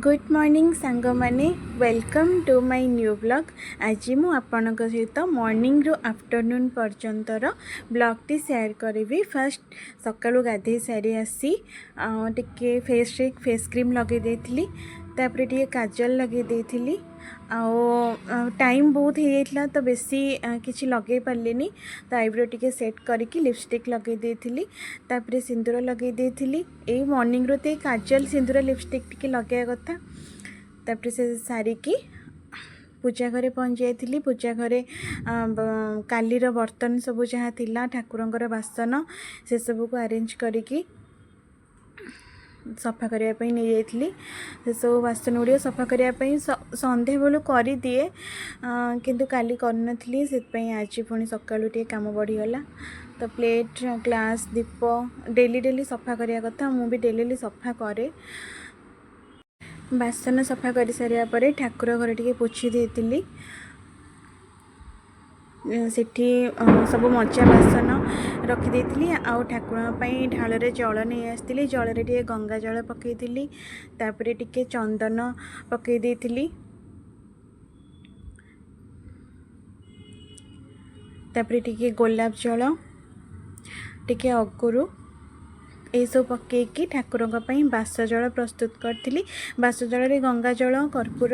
Good morning ସାଙ୍ଗମାନେ, welcome to my new vlog। ଆଜି ମୁଁ ଆପଣଙ୍କ ସହିତ ମର୍ଣ୍ଣିଂରୁ ଆଫ୍ଟରନୁନ୍ ପର୍ଯ୍ୟନ୍ତର ବ୍ଲଗ୍ଟି ସେୟାର କରିବି। ଫାର୍ଷ୍ଟ ସକାଳୁ ଗାଧେଇ ସାରି ଆସି ଟିକେ ଫେସ୍ରେ ଫେସ୍ କ୍ରିମ୍ ଲଗେଇ ଦେଇଥିଲି। ତାପରେ ଟିକେ କାଜଲ ଲଗେଇ ଦେଇଥିଲି। ଆଉ ଟାଇମ୍ ବହୁତ ହେଇଯାଇଥିଲା, ତ ବେଶୀ କିଛି ଲଗେଇ ପାରିଲିନି। ତ ଆଇବ୍ରୋ ଟିକେ ସେଟ୍ କରିକି ଲିପଷ୍ଟିକ୍ ଲଗେଇ ଦେଇଥିଲି। ତାପରେ ସିନ୍ଦୁର ଲଗେଇ ଦେଇଥିଲି। ଏଇ ମର୍ଣ୍ଣିଂରୁ ତ ଏଇ କାଜଲ, ସିନ୍ଦୁର, ଲିପଷ୍ଟିକ୍ ଟିକେ ଲଗେଇବା କଥା। ତାପରେ ସେ ସାରିକି ପୂଜା ଘରେ ପହଞ୍ଚି ଯାଇଥିଲି। ପୂଜା ଘରେ କାଲିର ବର୍ତ୍ତନ ସବୁ ଯାହା ଥିଲା, ଠାକୁରଙ୍କର ବାସନ, ସେସବୁକୁ ଆରେଞ୍ଜ କରିକି ସଫା କରିବା ପାଇଁ ନେଇଯାଇଥିଲି। ସେସବୁ ବାସନ ଗୁଡ଼ିକ ସଫା କରିବା ପାଇଁ ସନ୍ଧ୍ୟାବେଳୁ କରିଦିଏ, କିନ୍ତୁ କାଲି କରିନଥିଲି। ସେଥିପାଇଁ ଆଜି ପୁଣି ସକାଳୁ ଟିକେ କାମ ବଢ଼ିଗଲା। ତ ପ୍ଲେଟ୍, ଗ୍ଲାସ୍, ଦୀପ ଡେଲି ଡେଲି ସଫା କରିବା କଥା। ମୁଁ ବି ଡେଲି ଡେଲି ସଫା କରେ। ବାସନ ସଫା କରିସାରିବା ପରେ ଠାକୁର ଘର ଟିକେ ପୋଛି ଦେଇଥିଲି। ସେଠି ସବୁ ମଜା ବାସନ ରଖିଦେଇଥିଲି। ଆଉ ଠାକୁରଙ୍କ ପାଇଁ ଢାଳରେ ଜଳ ନେଇ ଆସିଥିଲି। ଜଳରେ ଟିକେ ଗଙ୍ଗା ଜଳ ପକାଇଥିଲି। ତାପରେ ଟିକେ ଚନ୍ଦନ ପକାଇ ଦେଇଥିଲି। ତାପରେ ଟିକେ ଗୋଲାପ ଜଳ, ଟିକେ ଅଗୁରୁ, ଏସବୁ ପକାଇକି ଠାକୁରଙ୍କ ପାଇଁ ବାସ ଜଳ ପ୍ରସ୍ତୁତ କରିଥିଲି। ବାସ ଜଳରେ ଗଙ୍ଗା ଜଳ, କର୍ପୂର,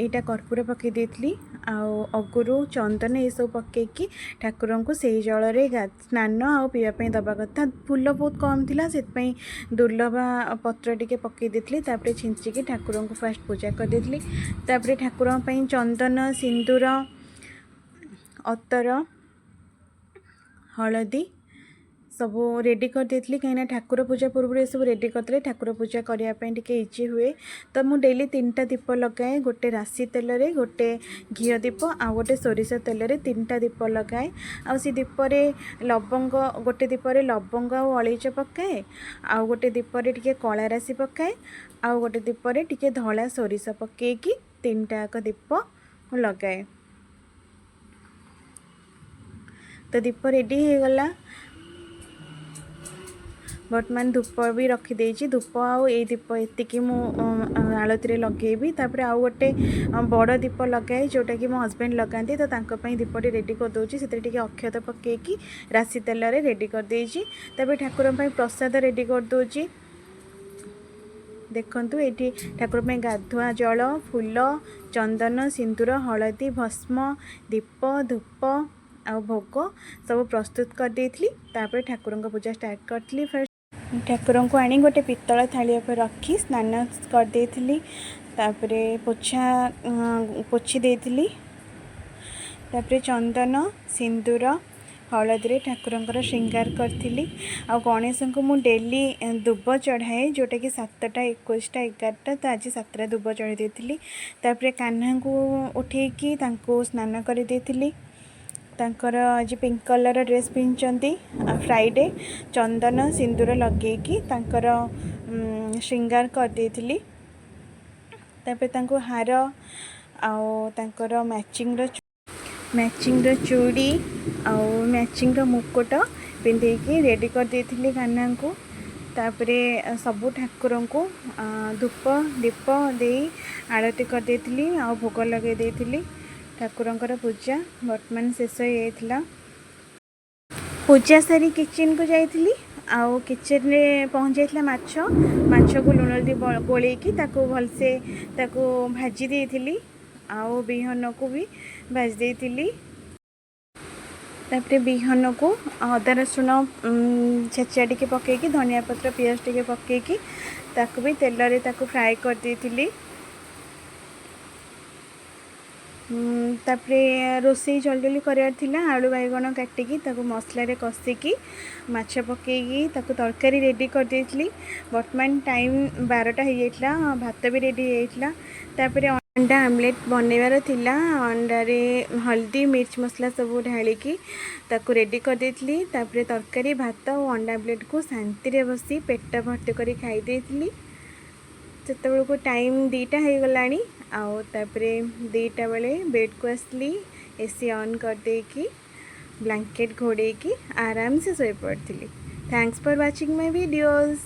ଏଇଟା କର୍ପୂର ପକାଇ ଦେଇଥିଲି ଆଉ ଅଗୁରୁ, ଚନ୍ଦନ ଏସବୁ ପକାଇକି ଠାକୁରଙ୍କୁ ସେଇ ଜଳରେ ସ୍ନାନ ଆଉ ପିଇବା ପାଇଁ ଦେବା କଥା। ଫୁଲ ବହୁତ କମ୍ ଥିଲା, ସେଥିପାଇଁ ଦୁର୍ଲଭା ପତ୍ର ଟିକେ ପକାଇ ଦେଇଥିଲି। ତାପରେ ଛିଞ୍ଚିକି ଠାକୁରଙ୍କୁ ଫାଷ୍ଟ ପୂଜା କରିଦେଇଥିଲି। ତାପରେ ଠାକୁରଙ୍କ ପାଇଁ ଚନ୍ଦନ, ସିନ୍ଦୁର, ଅତର, ହଳଦୀ ସବୁ ରେଡ଼ି କରିଦେଇଥିଲି, କାହିଁକିନା ଠାକୁର ପୂଜା ପୂର୍ବରୁ ଏସବୁ ରେଡ଼ି କରିଦେଲେ ଠାକୁର ପୂଜା କରିବା ପାଇଁ ଟିକେ ଇଜି ହୁଏ। ତ ମୁଁ ଡେଲି ତିନିଟା ଦୀପ ଲଗାଏ। ଗୋଟେ ରାଶି ତେଲରେ, ଗୋଟେ ଘିଅ ଦୀପ ଆଉ ଗୋଟେ ସୋରିଷ ତେଲରେ, ତିନିଟା ଦୀପ ଲଗାଏ। ଆଉ ସେ ଦୀପରେ ଲବଙ୍ଗ, ଗୋଟେ ଦୀପରେ ଲବଙ୍ଗ ଆଉ ଅଳେଇଚ ପକାଏ, ଆଉ ଗୋଟେ ଦୀପରେ ଟିକେ କଳା ରାଶି ପକାଏ, ଆଉ ଗୋଟେ ଦୀପରେ ଟିକେ ଧଳା ସୋରିଷ ପକାଇକି ତିନିଟା ଯାକ ଦୀପ ମୁଁ ଲଗାଏ। ତ ଦୀପ ରେଡ଼ି ହେଇଗଲା। ବର୍ତ୍ତମାନ ଧୂପ ବି ରଖିଦେଇଛି। ଧୂପ ଆଉ ଏଇ ଦୀପ ଏତିକି ମୁଁ ଆଳତିରେ ଲଗେଇବି। ତାପରେ ଆଉ ଗୋଟେ ବଡ଼ ଦୀପ ଲଗାଏ, ଯେଉଁଟାକି ମୋ ହଜବେଣ୍ଡ ଲଗାନ୍ତି। ତ ତାଙ୍କ ପାଇଁ ଦୀପଟି ରେଡ଼ି କରିଦେଉଛି। ସେଥିରେ ଟିକେ ଅକ୍ଷତ ପକାଇକି ରାଶି ତେଲରେ ରେଡ଼ି କରିଦେଇଛି। ତାପରେ ଠାକୁରଙ୍କ ପାଇଁ ପ୍ରସାଦ ରେଡ଼ି କରିଦେଉଛି। ଦେଖନ୍ତୁ, ଏଇଠି ଠାକୁର ପାଇଁ ଗାଧୁଆ ଜଳ, ଫୁଲ, ଚନ୍ଦନ, ସିନ୍ଦୁର, ହଳଦୀ, ଭସ୍ମ, ଦୀପ, ଧୂପ ଆଉ ଭୋଗ ସବୁ ପ୍ରସ୍ତୁତ କରିଦେଇଥିଲି। ତାପରେ ଠାକୁରଙ୍କ ପୂଜା ଷ୍ଟାର୍ଟ କରିଥିଲି। ଫାର୍ଷ୍ଟ ଠାକୁରଙ୍କୁ ଆଣି ଗୋଟେ ପିତ୍ତଳ ଥାଳି ଉପରେ ରଖି ସ୍ନାନ କରିଦେଇଥିଲି। ତାପରେ ପୋଛି ଦେଇଥିଲି। ତାପରେ ଚନ୍ଦନ, ସିନ୍ଦୁର, ହଳଦୀରେ ଠାକୁରଙ୍କର ଶୃଙ୍ଗାର କରିଥିଲି। ଆଉ ଗଣେଶଙ୍କୁ ମୁଁ ଡେଲି ଦୁବ ଚଢ଼ାଏ, ଯେଉଁଟାକି 7ଟା, 21ଟା, 11ଟା। ତ ଆଜି 7ଟା ଦୁବ ଚଢ଼ାଇ ଦେଇଥିଲି। ତାପରେ କାହ୍ନାଙ୍କୁ ଉଠେଇକି ତାଙ୍କୁ ସ୍ନାନ କରିଦେଇଥିଲି। ତାଙ୍କର ଆଜି ପିଙ୍କ କଲର୍ ଡ୍ରେସ୍ ପିନ୍ଧିଛନ୍ତି, ଫ୍ରାଇଡ଼େ। ଚନ୍ଦନ, ସିନ୍ଦୁର ଲଗେଇକି ତାଙ୍କର ଶୃଙ୍ଗାର କରିଦେଇଥିଲି। ତାପରେ ତାଙ୍କୁ ହାର ଆଉ ତାଙ୍କର ମ୍ୟାଚିଂର ଚୁଡ଼ି ଆଉ ମ୍ୟାଚିଂର ମୁକୁଟ ପିନ୍ଧେଇକି ରେଡ଼ି କରିଦେଇଥିଲି କାହ୍ନାଙ୍କୁ। ତାପରେ ସବୁ ଠାକୁରଙ୍କୁ ଧୂପ ଦୀପ ଦେଇ ଆଳତି କରିଦେଇଥିଲି ଆଉ ଭୋଗ ଲଗେଇ ଦେଇଥିଲି। ଠାକୁରଙ୍କର ପୂଜା ବର୍ତ୍ତମାନ ଶେଷ ହେଇଯାଇଥିଲା। ପୂଜା ସାରି କିଚେନ୍କୁ ଯାଇଥିଲି ଆଉ କିଚେନ୍ରେ ପହଞ୍ଚି ଯାଇଥିଲା ମାଛ। ମାଛକୁ ଲୁଣ ହଳଦୀ ଗୋଳେଇକି ତାକୁ ଭଲସେ ତାକୁ ଭାଜି ଦେଇଥିଲି ଆଉ ବିହନକୁ ବି ଭାଜି ଦେଇଥିଲି। ତାପରେ ବିହନକୁ ଅଦା ରସୁଣ ଛେଚା ଟିକେ ପକାଇକି, ଧନିଆ ପତ୍ର, ପିଆଜ ଟିକେ ପକାଇକି ତାକୁ ବି ତେଲରେ ତାକୁ ଫ୍ରାଏ କରିଦେଇଥିଲି। ତାପରେ ରୋଷେଇ ଜଲ୍ଦି ଜଲ୍ଦି କରିବାର ଥିଲା। ଆଳୁ ବାଇଗଣ କାଟିକି ତାକୁ ମସଲାରେ କଷିକି, ମାଛ ପକାଇକି ତାକୁ ତରକାରୀ ରେଡ଼ି କରିଦେଇଥିଲି। ବର୍ତ୍ତମାନ ଟାଇମ୍ 12ଟା ହେଇଯାଇଥିଲା। ଭାତ ବି ରେଡ଼ି ହେଇଯାଇଥିଲା। ତାପରେ ଅଣ୍ଡା ଆମଲେଟ୍ ବନେଇବାର ଥିଲା। ଅଣ୍ଡାରେ ହଳଦୀ, ମିର୍ଚ ମସଲା ସବୁ ଢାଳିକି ତାକୁ ରେଡ଼ି କରିଦେଇଥିଲି। ତାପରେ ତରକାରୀ, ଭାତ ଆଉ ଅଣ୍ଡା ଆମଲେଟ୍କୁ ଶାନ୍ତିରେ ବସି ପେଟ ଭର୍ତ୍ତି କରି ଖାଇ ଦେଇଥିଲି। ସେତେବେଳକୁ ଟାଇମ୍ 2ଟା ହେଇଗଲାଣି। ଆଉ ତାପରେ 2ଟା ବେଳେ ବେଡ଼୍କୁ ଆସିଲି। ଏସି ଅନ୍ କରିଦେଇକି, ବ୍ଲାଙ୍କେଟ୍ ଘୋଡ଼େଇକି ଆରାମସେ ଶୋଇପଡ଼ିଥିଲି। Thanks for watching my videos.